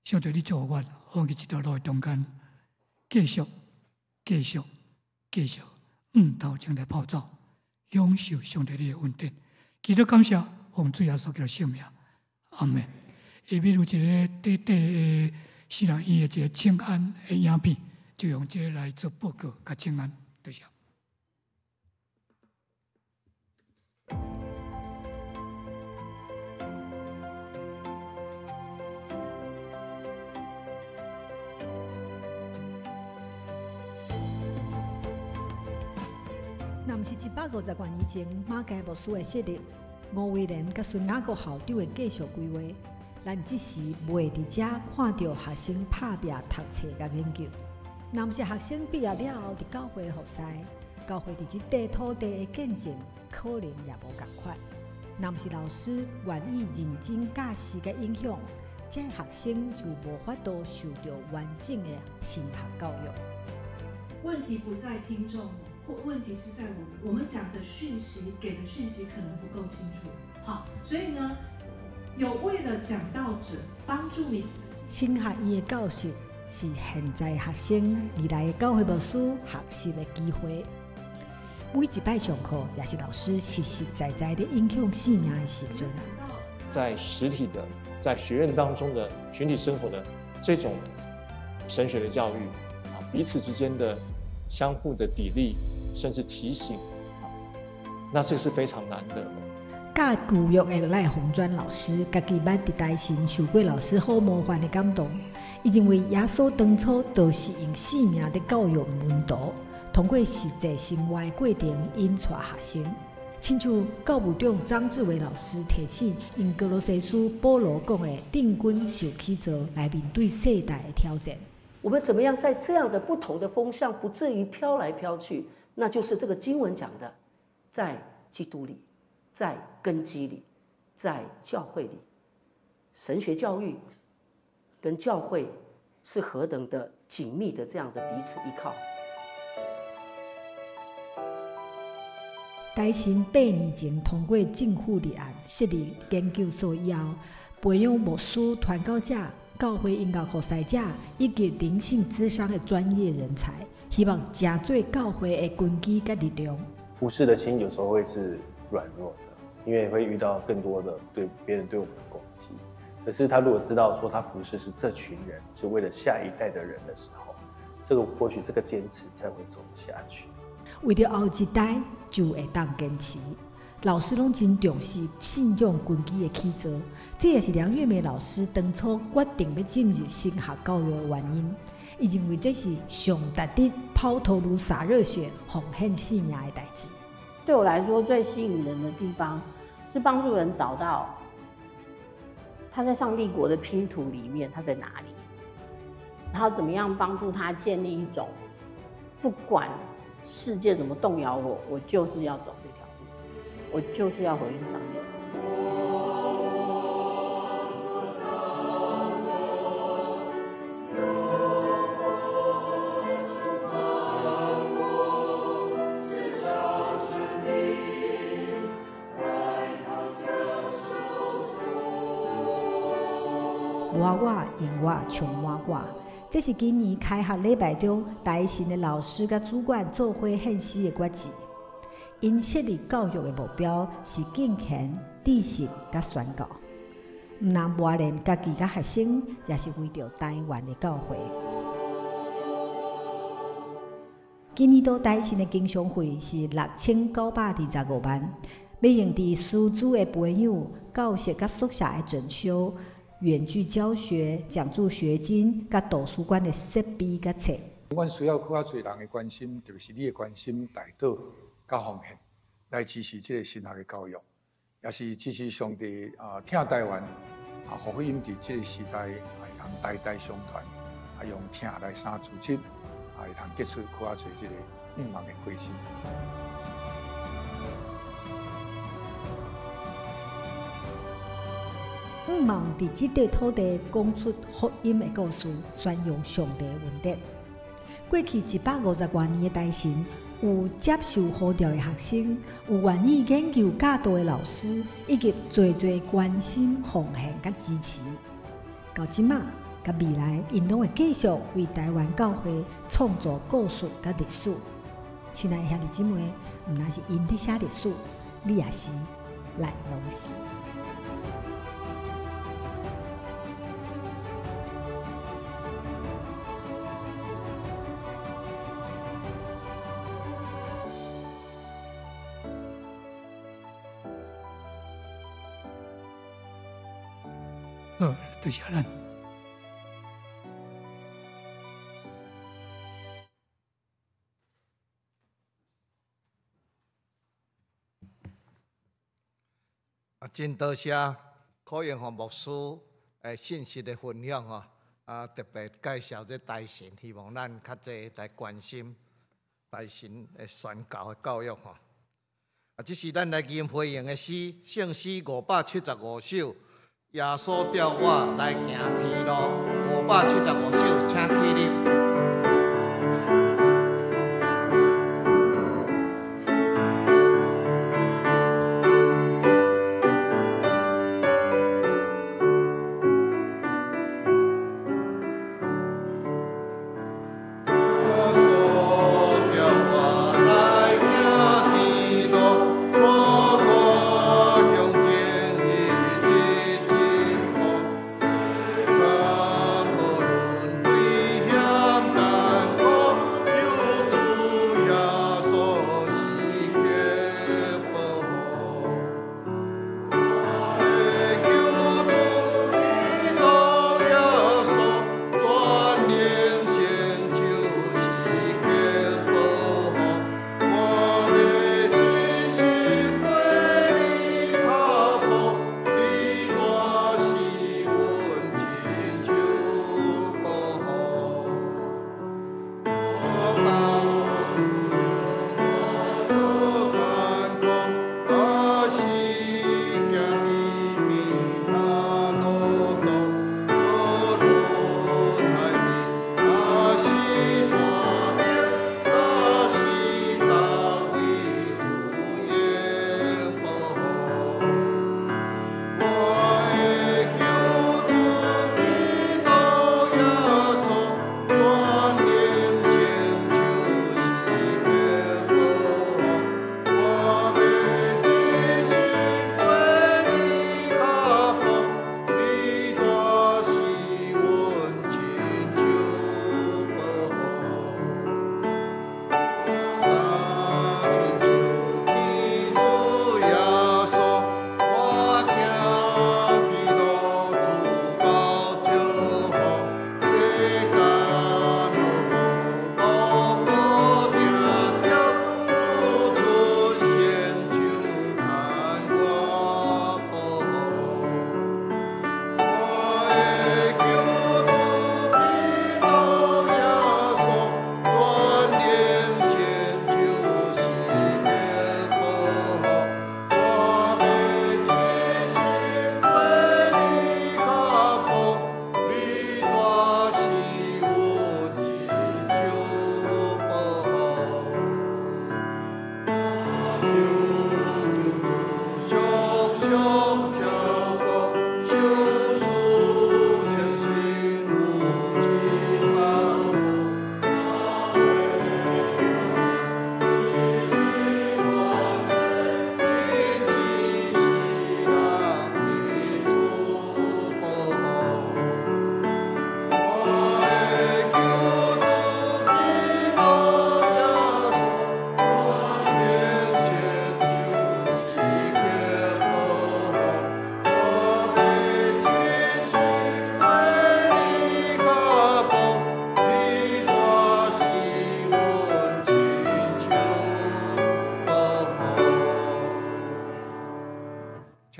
上帝你祝福阮，予阮伫这条路的中间，继续、继续、继续向头前来跑走，享受上帝你的恩典。祈祷感谢，奉主耶稣基督圣名，阿门。下面有一个短短的神学院的一个请安的影片，就用这个来做报告，佮请安，多谢。若毋是150多年前马偕牧师的设立，吴威廉佮孙雅各校长的继续规划，咱这时袂伫遮看著学生拍拚读册佮研究。若毋是学生毕业了后伫教会服侍，教会伫这块土地的见证可能也无仝款。若毋是老师愿意认真教示佮影响，这学生就无法度受著完整的神学教育。问题不在听众。或问题是在我们，我们讲的讯息给的讯息可能不够清楚，好，所以呢，有为了讲道者帮助你。神学院的教室是现在学生、未来的教会牧师学习的机会。每一摆上课，也是老师实实在在的影响生命的时阵。在实体的，在学院当中的群体生活的这种神学的教育啊，彼此之间的相互的砥砺，甚至提醒，那这是非常难得的。教旧约的赖鸿专老师，家己捌伫台新受过老师好模范的感动。伊认为耶稣当初就是用生命伫教育门徒，通过实际生活的过程引带学生。亲像教务长张志伟老师提醒，用歌罗西书保罗讲的“定军受起造”来面对世代的挑战。我们怎么样在这样的不同的风向，不至于飘来飘去？那就是这个经文讲的，在基督里，在根基里，在教会里，神学教育跟教会是何等的紧密的这样的彼此依靠。台新8年前通过政府立案设立研究所以后，培养牧师、传教者、教会音乐服侍者以及灵性咨商的专业人才，希望成做教会的根基佮力量。服侍的心有时候会是软弱的，因为会遇到更多的对别人对我们的攻击。可是他如果知道說他服侍是這群人，是為了下一代的人的時候，這個或許這個堅持才會走下去。為著後一代就會當堅持，老師攏真重視信仰根基的起造，這也是梁月梅老師當初決定欲進入神學教育的原因。伊認為這是上值得拋頭顱灑熱血、奉獻性命的代誌。對我來說，最吸引人的地方是幫助人找到他在上帝國的拼圖裡面他在哪裡，然後怎麼樣幫助他建立一種不管世界怎麼動搖我，我就是要走這條路，我就是要回應上帝。無我用我充滿我，這是今年開學禮拜中台神的老師佮主管做伙獻詩的決志。𪜶設立教育的目標是敬虔、知識佮宣教，毋但磨練家己佮學生，也是為著台灣的教會。今年度台神的經常費是6925萬，欲用佇師資的培養、教室佮宿舍的整修、遠距教學、獎助學金、佮圖書館的設備佮冊。阮需要較濟人的關心，特別是你的關心、代禱、佮奉獻，來支持這個神學的教育，也是支持上帝啊，疼台灣啊，福音佇這個時代會通代代相傳，啊，用疼來三組織，啊，會通結出較濟這個向望的果子。向望佇這塊土地講出福音的故事，宣揚上帝的恩典。過去150外年的台神，有接受呼召的學生，有願意研究教導的老師，以及濟濟關心、奉獻佮支持。到這馬佮未來，𪜶攏會繼續為台灣教會創造故事佮歷史。親愛的兄弟姊妹，毋但是𪜶佇寫歷史，你也是，咱攏是。好，多謝咱。啊，真多謝柯永鴻牧師的信息的分享吼，啊，特別介紹這台神，希望咱較濟來關心台神的宣教的教育吼。啊，這是咱來吟回應的詩，聖詩575首。耶穌帶我來行天路，575首，請起立。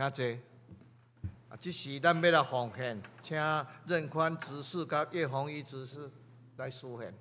請坐。啊，這時咱欲來奉獻，請任寬執事佮葉宏一執事來司獻。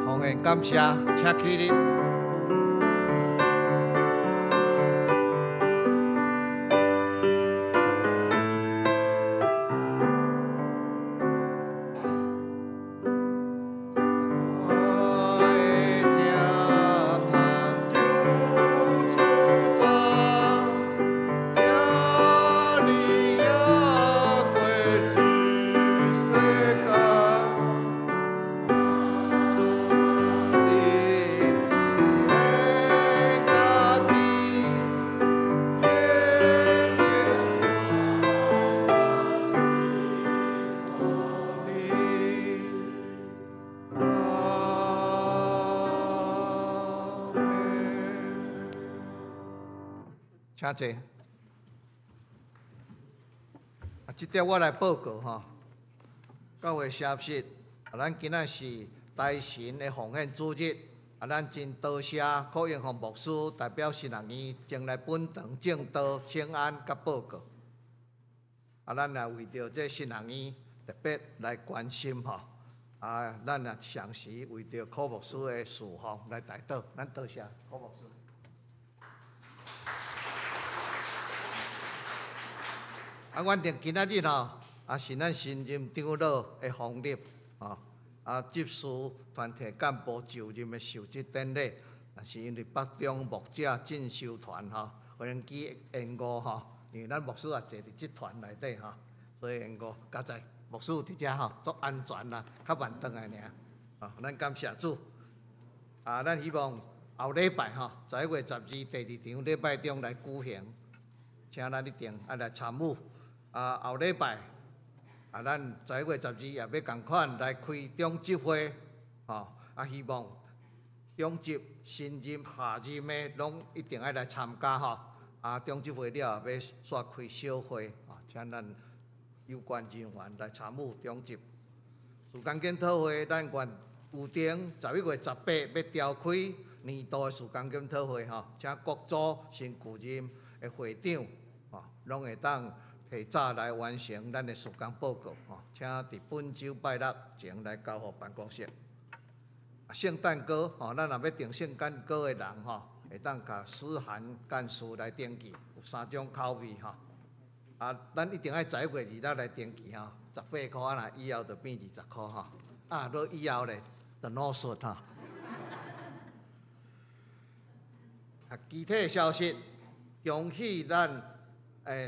奉獻感謝，請起立。請坐。啊，這點我來報告吼。教會消息，啊，咱今仔是大神的奉獻主日，啊，咱真多謝柯永鳳牧師代表神學院前來本堂證道、請安佮報告。啊，咱也為著這神學院特別來關心吼。啊，咱也同時為著柯牧師的侍奉來代禱，咱多謝柯牧師。啊，原定今仔日吼，啊是咱新任長老的封立，吼，啊執事團體幹部就任的就職典禮，但是因為北中牧者進修團吼，無閒機延誤吼，因為咱牧師也坐佇這團內底吼，所以延誤。佳哉，牧師佇遮吼，足安全啦，較慢轉來爾。啊，咱感謝主。啊，咱希望後禮拜吼，11月12第二場禮拜中來舉行，請咱一定愛來參與。啊，後禮拜啊，咱11月12也欲仝款來開長執會，吼啊，希望長執、新任、下任的攏一定愛來參加吼。啊，長執會了後欲煞開小會，啊，請咱有關人員來參與長執。事工檢討會，咱原有定11月18欲召開年度的事工檢討會吼，請各組新舊任的會長，吼，攏會當提早來完成咱的事工報告，吼，請佇本週拜六前來交予辦公室。聖誕歌，吼，咱若欲訂聖誕歌的人，吼，會當共思涵幹事來登記，有三種口味，吼。啊，咱一定愛11月26來登記，吼，18箍啊，若以後就變20箍，吼。啊，若以後咧，就老實，吼。啊，其他消息，恭喜咱。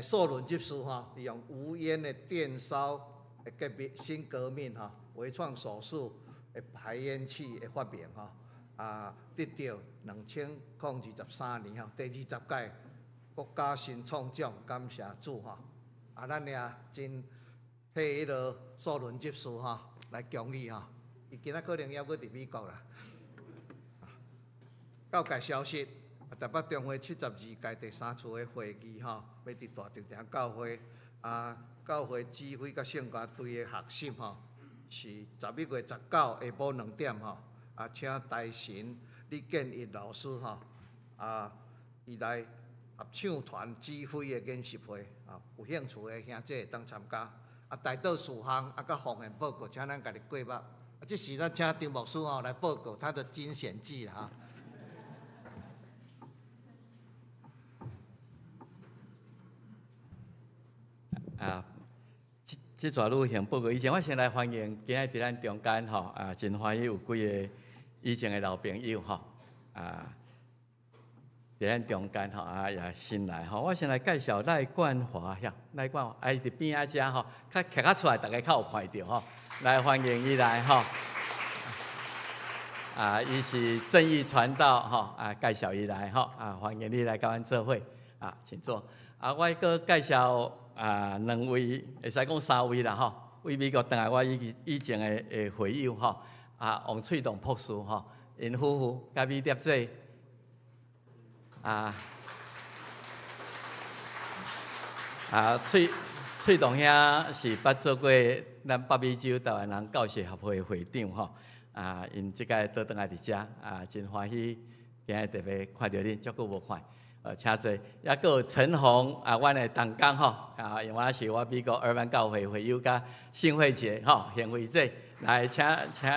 素倫執事吼，利用無煙的電燒的革命新革命吼，微創手術的排煙器的發明吼，啊，得著2023年吼第20屆國家新創獎，感謝主吼。啊，咱也真替彼个素倫執事吼來恭喜吼，伊今仔可能猶閣佇美國啦。教界消息。台北中會72屆第三次的會議吼，欲佇大稻埕教會啊，教會指揮佮聖歌隊的學習吼，是11月19下晡2點吼，啊，請大神李建一老師吼，啊，伊來合唱團指揮的研習會啊，有興趣的兄弟會當參加。啊，代禱事項啊，佮奉獻報告，請咱家己過目。啊，這時咱請張牧師吼來報告他的驚險記啦。啊，這這逝旅行報告以前，我先來歡迎今仔日佇咱中間吼啊，真歡喜有幾个以前的老朋友吼啊，佇咱中間吼啊也新來吼。我先來介紹賴冠華遐，賴冠華啊，伊佇邊仔遮吼，較徛較出來，大家較有看著吼。來歡迎伊來吼。啊，伊是正義傳道吼啊，介紹伊來吼啊，歡迎你來佮阮做伙啊，請坐。啊，我閣介紹。啊，兩位會使講三位啦吼，為美國轉來我以以前的的會友吼，啊，王翠棟博士吼，𪜶夫婦佮美蝶姐，啊啊，翠翠棟兄是捌做過咱北美洲台灣人教師協會的會長吼，啊，𪜶這擺倒轉來佇遮，啊，真歡喜今日特別看著恁，足久無看。請坐，抑閣有陳紅啊，阮的同工吼，啊，因為是我美國爾灣教會會友佮幸慧姐吼，幸慧姐來請請。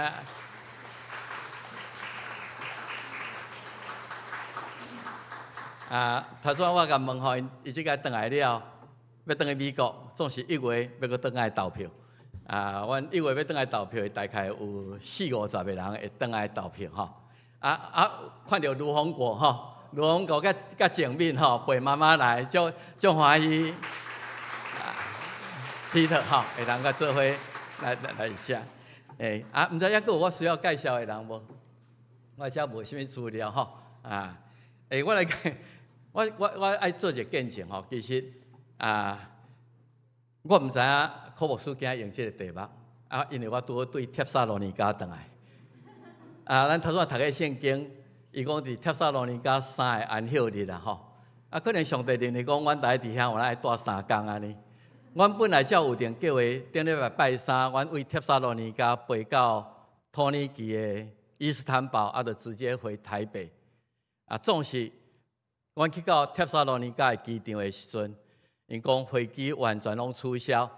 啊，頭先我共問吼，伊這擺轉來了，欲轉去美國，總是一月欲閣轉來投票。啊，阮一月欲轉來投票，大概有四五十个人會轉來投票吼。啊啊，看著盧宏國吼。盧宏國佮佮靜敏吼，陪媽媽來，足足歡喜。Peter 吼，會當佮做伙來來來遮。欸，啊，毋知猶閣有我需要介紹的人無？我遮無啥物資料吼。啊，欸，我來我我我愛做一個見證吼。其實啊，我毋知影柯牧師今仔用這個題目，啊，因為我拄好對帖撒羅尼迦轉來。啊，咱頭先讀个聖經。伊講佇帖撒羅尼迦三个安息日啦吼，啊，可能上帝認為講，阮逐个佇遐，有愛蹛三工按呢。阮本來才有定計劃，頂禮拜拜三，阮為帖撒羅尼迦飛到土耳其的伊斯坦堡，啊，就直接回台北。啊，總是阮去到帖撒羅尼迦的機場的時陣，𪜶講飛機完全攏取消，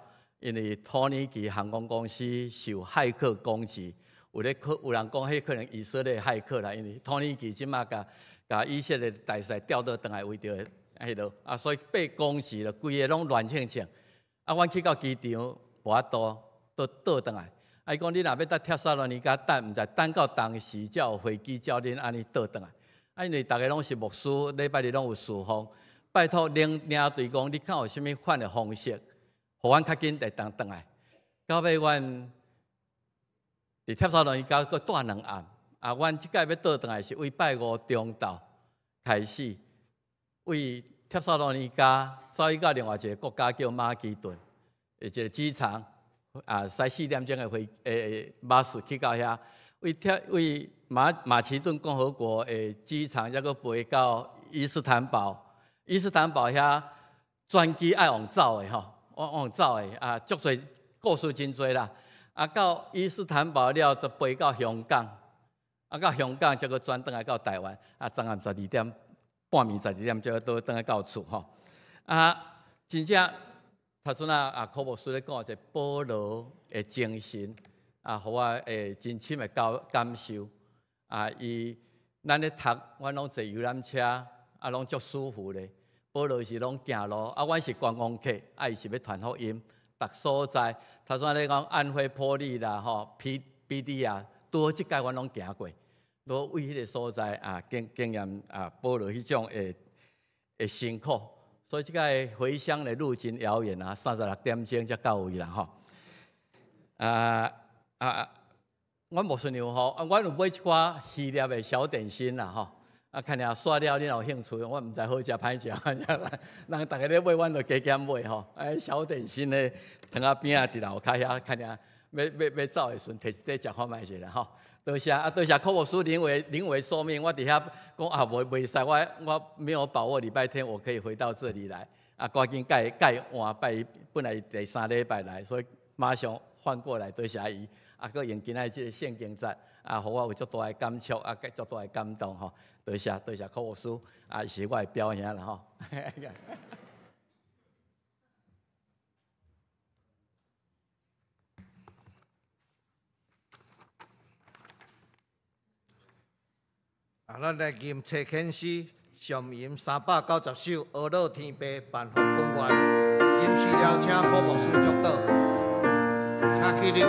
因為土耳其航空公司受駭客攻擊。有咧可有人講，彼可能以色列駭客啦，因為土耳其這馬共共以色列大使調倒轉來為著彼落，啊，所以被攻擊了，規个攏亂衝衝。啊，阮去到機場無法度，倒倒轉來。啊，伊講你若欲佇帖撒羅尼迦等，毋知等到當時才有飛機照恁按呢倒轉來。啊，因為逐个攏是牧師，禮拜日攏有事奉，拜託領領隊講，你看有啥物款的方式，予阮較緊會當轉來。到尾阮。佇帖撒羅尼迦閣蹛兩暗，啊，阮這擺欲倒轉來是為拜五中晝開始，為帖撒羅尼迦走去到另外一个國家叫馬其頓，一个機場，啊，駛四點鐘的飛誒巴士去到遐，為帖為馬馬其頓共和國的機場，才閣飛到伊斯坦堡，伊斯坦堡遐轉機愛用走的吼，用走的啊，足濟故事真濟啦。啊，到伊斯坦堡了，就飛到香港，啊，到香港才閣轉轉來到台灣，啊，昨暗十二點半暝十二點才閣轉來到厝吼。啊，真正頭先啊，啊，柯牧師咧講一個保羅的精神，啊，予我會真深的感感受。啊，伊咱咧讀，阮攏坐遊覽車，啊，攏足舒服咧。保羅是攏行路，啊，阮是觀光客，啊，伊是欲傳福音。逐所在，頭先咧講安非波利啦，吼，庇庇底亞，拄好這屆阮攏行過，都為彼個所在啊經經驗啊，保羅彼種的的辛苦，所以這擺回鄉的路真遙遠啊，36點鐘才到位啦，吼。啊啊，阮牧師娘吼，啊，阮有買一寡希臘的小點心啦，吼。啊，看爾煞了，恁若有興趣，我毋知好食歹食，人逐个咧買，阮就加減買吼。哎，小點心的糖仔餅仔佇樓跤遐，看爾欲欲欲走的時陣，摕一塊食看覓者啦吼。多謝啊，多謝柯牧師臨危臨危受命，我佇遐講啊，袂袂使，我我沒有把握禮拜天我可以回到這裡來。啊，趕緊改改換拜，本來第三禮拜來，所以馬上換過來，多謝伊。啊，閣用今仔這个聖經節，啊，予我有足大的感觸，啊，足大的感動吼。多謝多謝柯牧師，啊，伊是我的表兄啦吼。啊，咱來吟齊天詩上吟390首《阿樂天父萬福本願》，吟詩了，請柯牧師祝禱，請起立。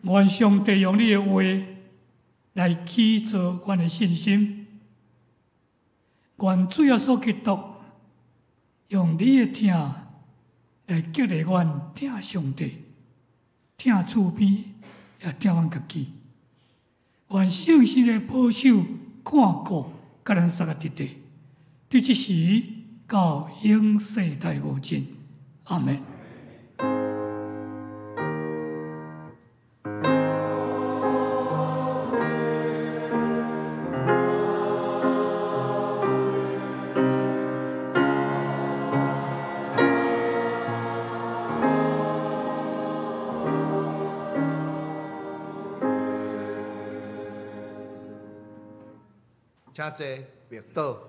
願上帝用你的話來起造阮的信心，願主耶穌基督用你的疼來激勵阮疼上帝、疼厝邊，也疼阮家己。願聖神的保守看顧，佮咱三个弟弟，對這時到永世代無盡。阿們。請坐，默禱。